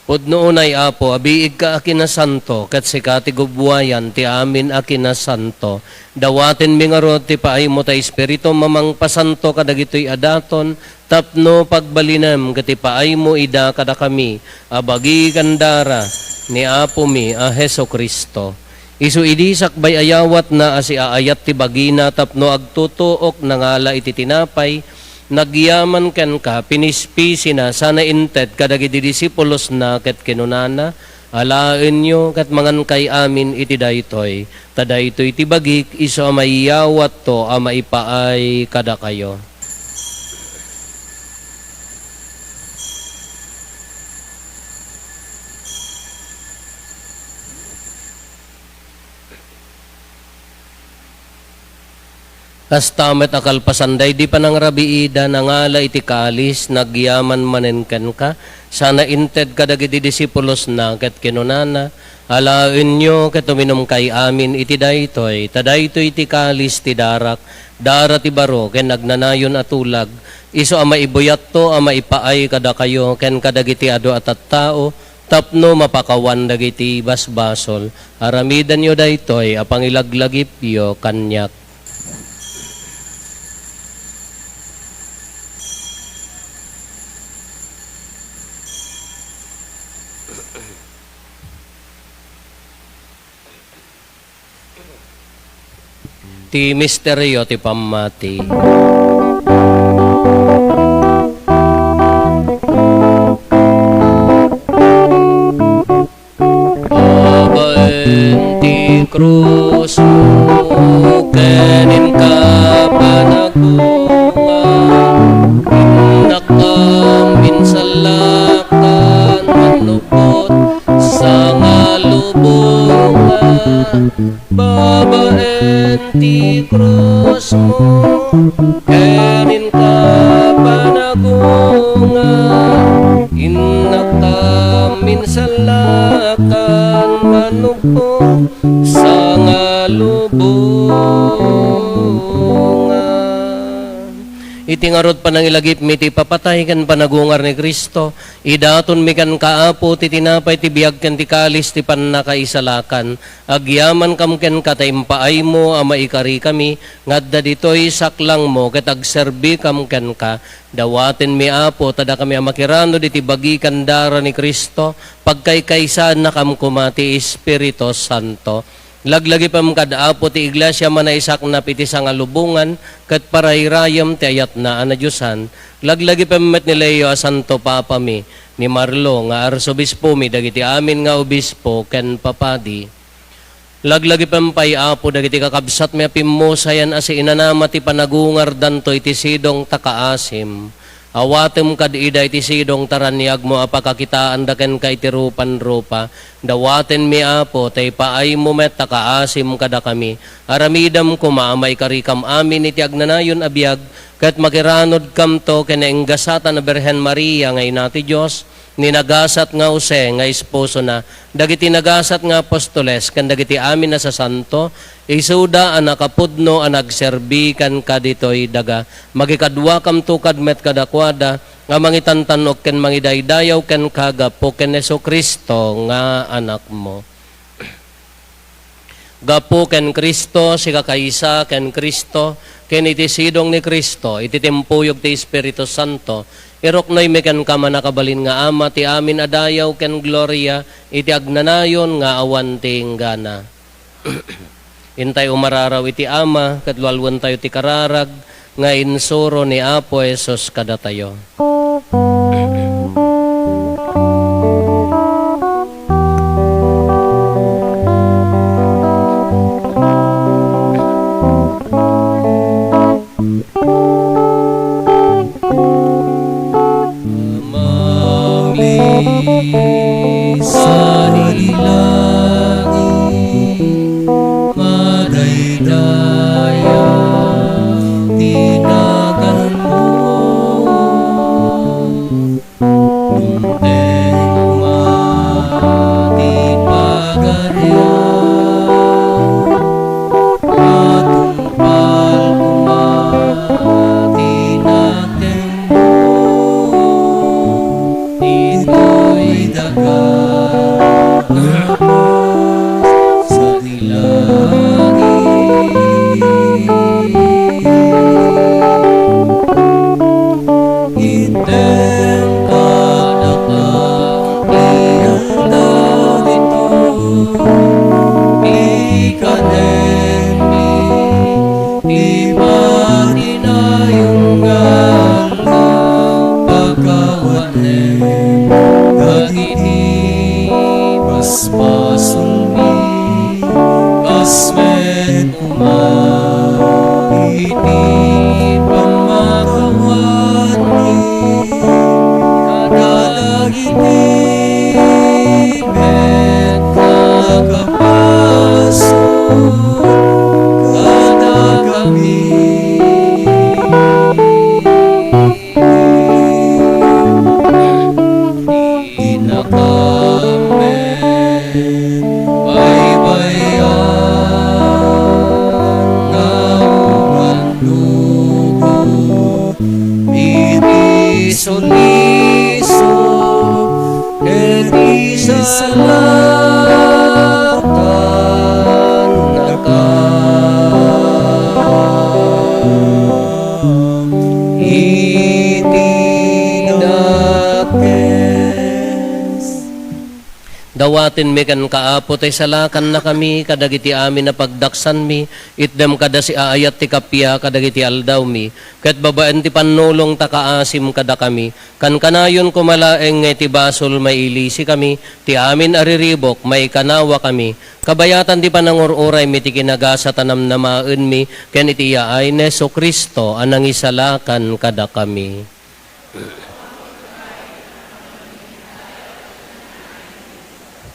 Pudno unay, Apo, a biigka a kinasanto, ket sika ti gubbuayan ti amin a kinasanto. Dawatenmi ngarud ti paaymo ta Espiritum a mangpasanto kadagitoy a daton, tapno pagbalinem ket ipaaymo ida kadakami a bagi ken dara ni Apomi a Jesu-Cristo. Isu idi sakbay a yawatna a siaayat ti bagina tapno agtutuok, nangala iti tinapay, nagyaman kenka, pinispisina, sana inted kadagiti disipulosna ket kinunana, "Alaenyo ket mangankay amin iti daytoy, ta daytoy ti bagik isu a maiyawatto a maipaay kadakayo." Kasta met a kalpasan daydi panangrabiida, nangala iti kalis, nagyaman manen kenka, sana inted kadagiti disipulosna, ket kinunana, "Alaenyo ket uminumkay amin iti daytoy, ta daytoy ti kalis ti darak, dara ti baro ken agnanayon a tulag, isu a maibuyatto a maipaay kadakayo ken kadagiti adu a tattao, tapno mapakawan dagiti basbasol. Aramidenyo daytoy a pangilaglagipyo kaniak." Ti misterio ti pammati. Babaen ti krusmo ken inka panagungan, innak a minsallakan, mannubbot, sangalubongan. Babaen ti krusmo, ken inka panagungan, innak a minsallakan, mannubbot, sangalubongan. Iti ngarud, panangilagipmi ti ipapatay ken panagungar ni Cristo, idatonmi kenka, Apo, ti tinapay ti biag ken ti kalis ti pannakaisalakan. Agyamankam kenka ta impaaymo a maikarikami nga adda ditoy saklangmo ket agserbikam kenka. Dawatenmi, Apo, ta dakami a makiranud iti bagi ken dara ni Cristo, pagkaykaysaennakam koma ti Espiritu Santo. Laglagipem kad Apo ti Iglesia a manaisaknap iti sangalubongan ket parayrayem ti ayatna a nadiosan. Laglagipem met ni Leo a Santo Papami, ni Marlo nga Arsobispomi, dagiti amin nga obispo ken papadi. Laglagipem pay, Apo, dagiti kakabsatmi a pimmusayan a siinanama ti panagungardanto iti sidong ta kaasim. Awatem kad ida iti sidong ta raniagmo a pakakitaanda kenka iti rupan-rupa. Dawatenmi, Apo, ta ipaaymo met ta kaasim kadakami. Aramidem koma a maikarikam amin iti agnanayon a biag, ket makiranudkamto ken nainggasatan a Birhen Maria nga Ina ti Dios, ni nagasat nga Jose nga esposona, dagiti nagasat nga apostoles, ken dagiti amin a sasanto, isuda a nakapudno a nagserbi kenka ditoy daga. Makikaduakamto kad met kadakuada, nga mangitantan-ok ken mangidaydayaw kenka gapu ken Jesu-Cristo nga Anakmo. Gapu ken Cristo, sikakaysa ken Cristo, ken iti sidong ni Cristo, iti timpuyog ti Espiritu Santo, iruknoymi kenka, mannakabalin nga Ama, ti amin a dayaw ken gloria iti agnanayon nga awan ti inggana. Intay umararaw iti Ama, ket lualuentayo ti kararag nga insuro ni Apo Jesus kadatayo. Amami sadi langit, madaydayaw ti naganmo. Dumteng koma ti pagarian, matungpal koma ti nakemmo, ditoy daga, sadi langit. Item kadakami ti aldaw ditoy, ti kanenmi ti matinayon nga aldaw, pakawanem dagiti basbasolmi, kas met koma iti pammakawanmi kadagiti met a kabasol kadakami. Dinakam met baybay-an nga umannugod iti suliso ket isalakannaka iti dakes. Dawatenmi kenka, Apo, ta isalakannakami kadagiti amin a pagdaksanmi, itdem kada siaayat ti kappia kadagiti aldawmi, ket babaen ti pannulong ta kaasim kadakami. Kankanayon koma laeng nga iti basol mailisikami, ti amin a riribuk maikanawakami, kabayatan ti panangur-uraymi ti kinagasat a namnamaenmi ken iti yaay ni Jesu-Cristo a nangisalakan kadakami.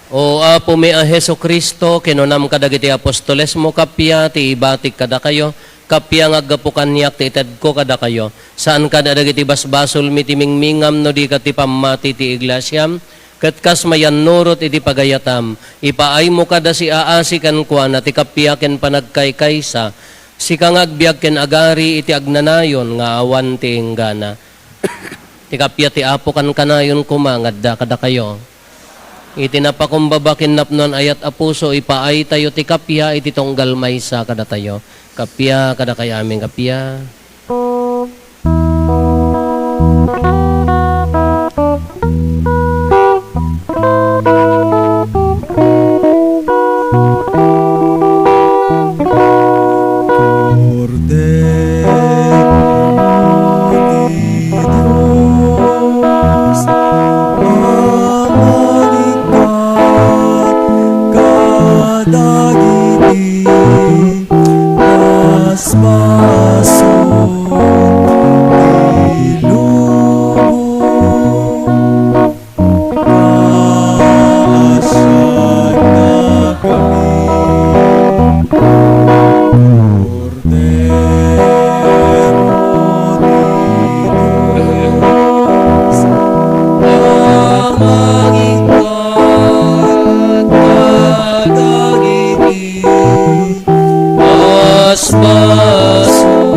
O Apomi a Jesu-Cristo, kinunam kadagiti apostolesmo, kappia ti ibatik kadakayo, kappia nga aggapu kaniak ti itedko kadakayo. Saan kad a dagiti basbasolmi ti mingmingam no di ket ti pammati ti iglesiam, ket kas mayannurot iti pagayatam, ipaaymo kad a siaasi kenkuana ti kappia ken panagkaykaysa, sika nga agbiag ken agari iti agnanayon nga awan ti inggana. Ti kappia ti Apo kankanayon koma nga adda kadakayo. Iti napakumbaba ken napnoan ayat a puso, ipaaytayo ti kappia iti tunggal maysa kadatayo. Kappia kadakayo amin, kappia. Kordero ti Dios, a malingkat kadagiti Basol ti lubong, kaasiannakami. Kordero ti Dios, a mangikkat kadagiti basbasol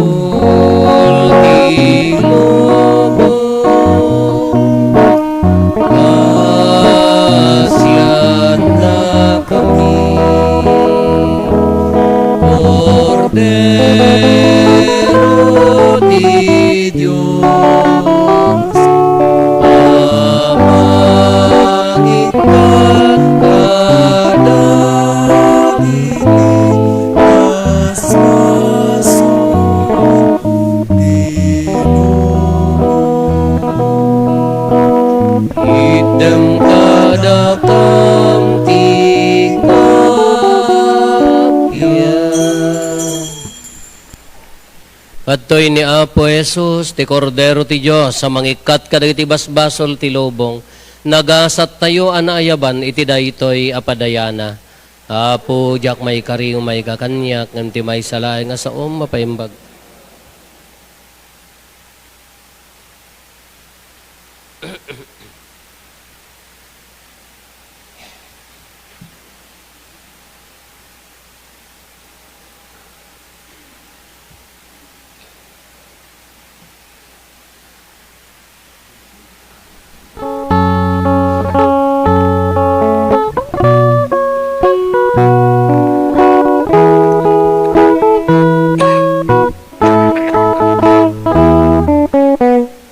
ti lubong, kaasiannakami. Kordero ti Dios, a mangikkat kadagiti basbasol ti lubong. Itdem kadakam ti kappia. Kadtoy ni Apo Jesus, ti Kordero ti Dios a mangikkat kadagiti basbasol ti lubong. Nagasattayo a naayaban iti daytoy a padayana. Apo, diak maikari nga maika kaniak, ngem ti maysa laeng a saom mapaimbag.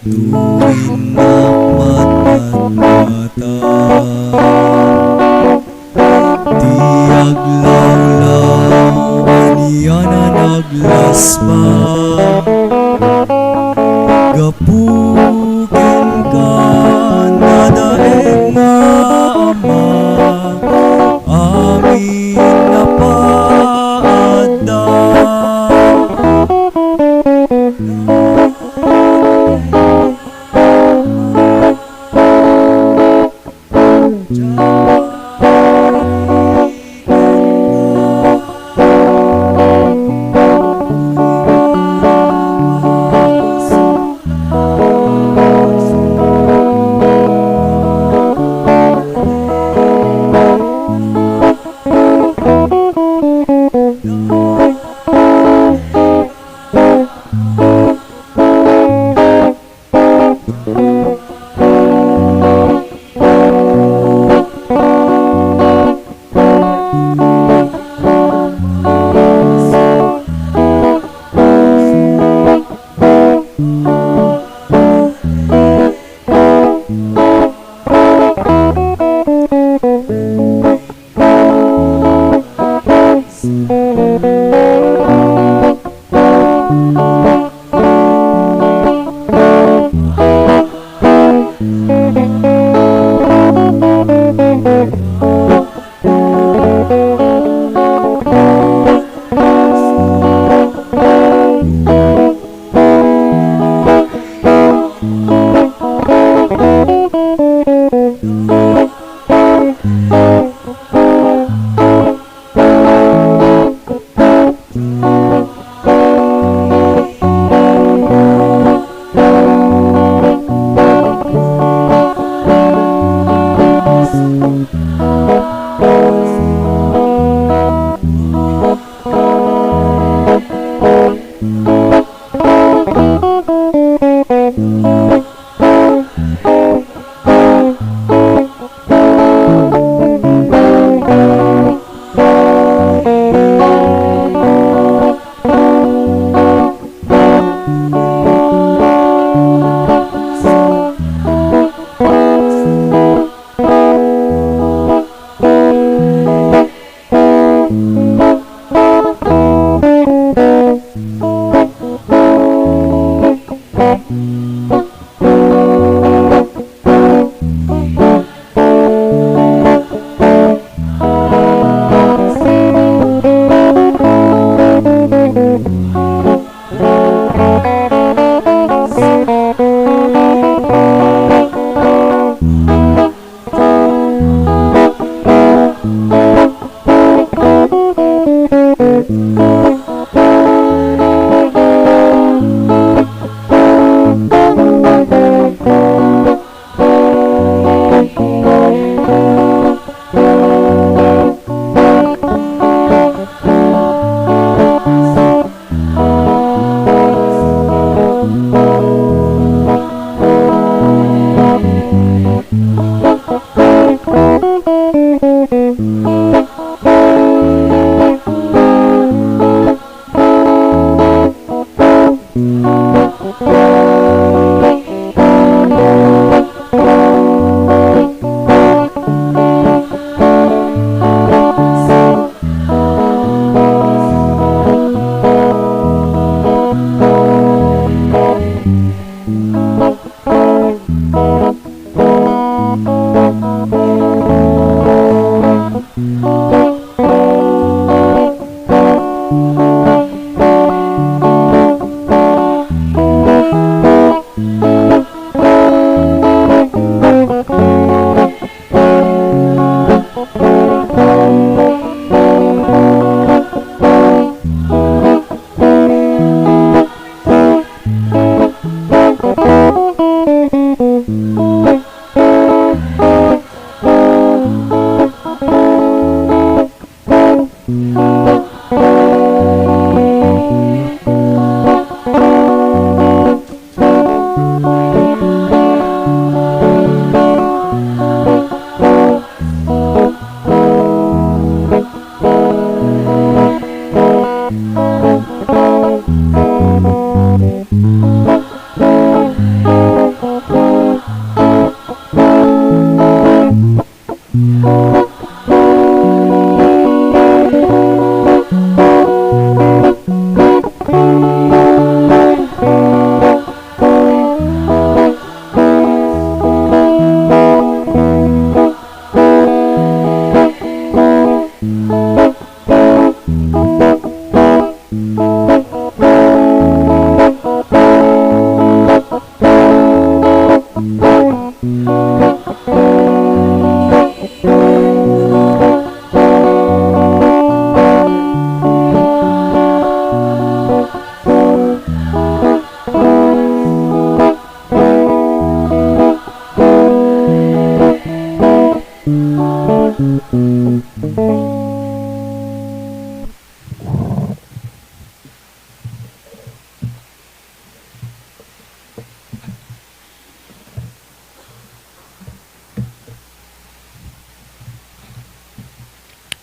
Durinnak matmatmata ti aglawlaw, anian a naglasba gapu kenka, nadael nga Ama, amin napaadda.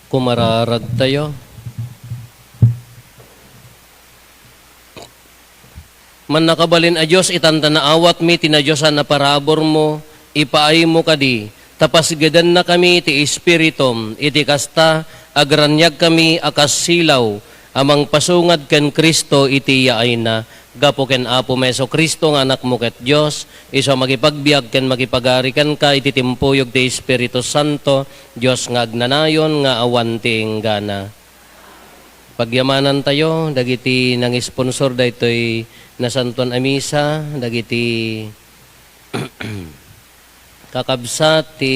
Kumararagtayo. Mannakabalin a Dios, itan ta naawatmi ti nadiosan a paraburmo, ipaaymo kadi, ta pasgedennakami ti Espiritum, iti kasta, agraniagkami a kas silaw a mangpasungad ken Cristo iti yaayna. Gapu ken Apomi Jesu-Cristo nga Anakmo ket Dios, isu a makipagbiag ken makipagari kenka iti timpuyog ti Espiritu Santo, Dios nga agnanayon nga awan ti inggana. Pagyamanantayo dagiti nangisponsor daytoy nasantoan a misa, dagiti kakabsat ti,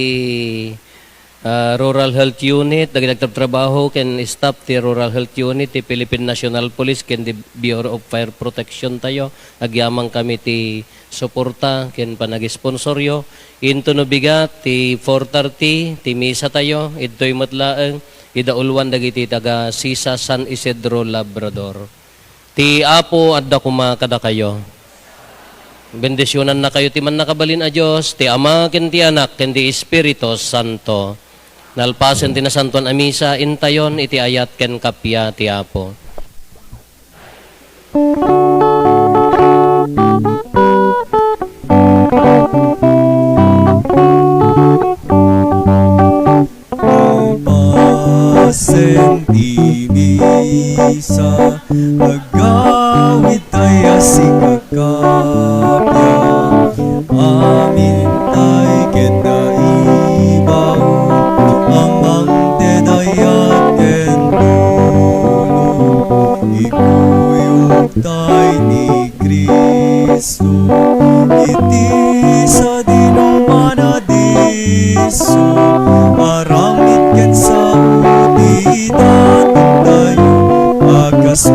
ah, Rural Health Unit, dagiti agtrabtrabaho ken staff ti Rural Health Unit ti Philippine National Police ken ti Bureau of Fire Protection tayo. Agyamankami ti suporta ken panagisponsoryo. Intono bigat ti four thirty ti misa tayo, idtoy met laeng idauluan dagiti taga Sisa, San Isidro, Labrador. Ti Apo adda koma kadakayo. Bendisionannakayo ti Mannakabalin a Dios, ti Ama ken ti Anak ken ti Espiritu Santo. Nalpasen ti nasantoan a misa, intayon iti ayat ken kappia ti Apo. Nalpasen ti misa, agawidtay a sika kappia, amintay ket naibaon, ammangted ayat ken tulong, ikuyogtay ni Cristo, iti sadinoman a disso, aramid ken sao ti datontayo, a kas